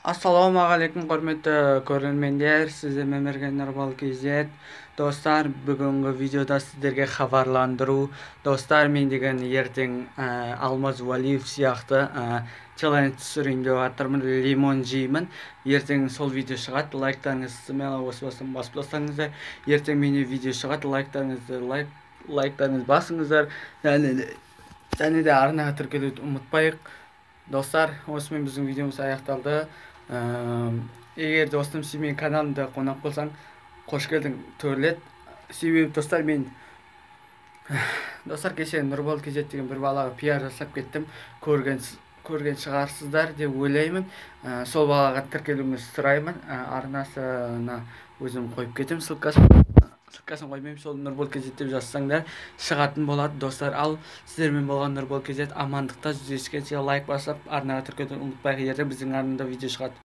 Ассалаумағалейкум, құрметті көрермендер, сіздермен бірге Нұрбол KZ. Достар, бүгінгі видеода сіздерге хабарландыру. Достар, мен деген ертең Алмаз Уәлиев сияқты челлендж түсірейін деп жатырмын, лимон жеймін. Ертең сол видео шығады, лайктарыңызды смело осы бастан басып тастаңыздар. Ертең менде видео шығады, лайктарыңызды лайктарыңызды басыңыздар. Және де арнаға тіркелуді ұмытпайық. Достар, осымен біздің видеомыз аяқталды. Егер, достым, сен менің каналымда қонақ болсаң, қош келдің, төрлет. Себебі, достар, мен, достар, кеше Нұрбол KZ деген бір балаға пиар жасап кеттім. Көрген шығарсыздар деп ойлаймын. Сол балаға тіркелуіңізді сұраймын. Арнасына өзім қойып кетемін ссылкасын. Ссылкасын қоймаймын, сол Нұрбол KZ деп жазсаңдар, шығатын болады, достар. Ал сіздермен болған Нұрбол KZ. Амандықта жүздескенше! Лайк басып, арнаға тіркелуді ұмытпайық. Ертең біздің арнада видео шығады.